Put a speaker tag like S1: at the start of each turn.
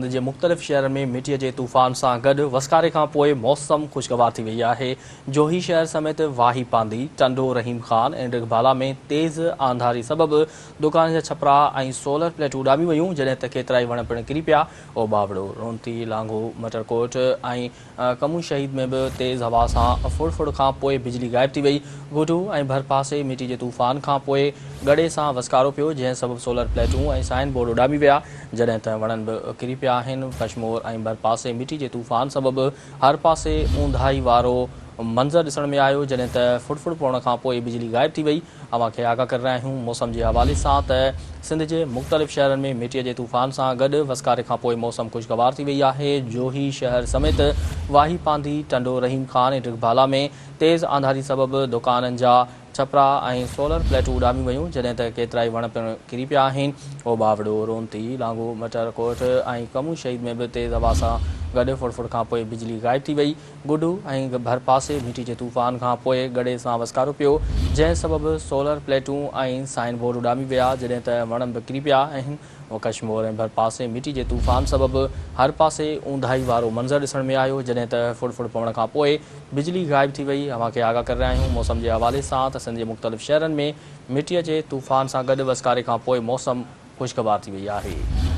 S1: سنڌ جي مختلف شهرن ۾ مٽيء جي طوفان سان گڏ وسڪاري کان پوء موسم خوشگوار ٿي وئي آهي. جوهي شهر سميت واهي پانڌي، ٽنڊو رحيم خان ۽ ڊگهڀالا ۾ تيز آنڌاري سبب دڪانن جا ڇپرا ۽ سولر پليٽون اڏامي ويون، جڏهن ته ڪيترائي وڻ پڻ ڪري پيا. اوٻاوڙو، رونتي، لانگهو، مٽرڪوٽ ۽ ڪمون شهيد ۾ به تيز هوا سان ڦڙ ڦڙ کان پوء بجلي غائب ٿي وئي. گڊو ۽ ڀرپاسي مٽي جي طوفان کان پوء ڳڙي سان وسڪارو پيو، جنهن سبب سولر پليٽون ۽ سائن بورڊ اڏامي ويا، جڏهن ته وڻن به ڪري پيا آهن. ڪشمور ۽ ڀرپاسي مٽي جي طوفان سبب هر پاسي اونداهي وارو منظر ڏسڻ ۾ آيو، جڏهن ته ڦڙ ڦڙ پوڻ کان پوء بجلي غائب ٿي وئي. اوهان کي آگاهه ڪري رهيا آهيون موسم جي حوالي سان ته سنڌ جي مختلف شهرن ۾ مٽيء جي طوفان سان گڏ وسڪاري کان پوء موسم خوشگوار ٿي وئي آهي. جوهي شهر سميت واهي پانڌي، ٽنڊو رحيم خان ۽ ڊگهڀالا ۾ تيز آنڌاري سبب دڪانن جا ڇپرا ۽ سولر پليٽون اڏامي ويون، جڏهن ته ڪيترائي وڻ پڻ ڪري پيا آهن. اوٻاوڙو، رونتي، لانگو، مٽر ڪوٽ ۽ ڪمون شهيد ۾ به تيز هوا سان گڏ ڦڙ ڦڙ کان پوء بجلي غائب ٿي وئي. گڊو ۽ ڀرپاسي مٽي جي طوفان کان پوء ڳڙي سان وسڪارو پيو، جنهن سبب سولر پليٽون ۽ سائن بورڊ اڏامي ويا، جڏهن ته وڻ به ڪري پيا آهن. ڪشمور ۽ ڀرپاسي مٽي جي طوفان سبب هر پاسي اونداهي وارو منظر ڏسڻ ۾ آيو، جڏهن ته ڦڙ ڦڙ پوڻ کان پوء بجلي غائب ٿي وئي. اوهان کي آگاهه ڪري رهيا آهيون موسم جي حوالي سان ته سنڌ جي مختلف شهرن ۾ مٽي جي طوفان سان گڏ وسڪاري کان پوء موسم خوشگوار ٿي وئي آهي.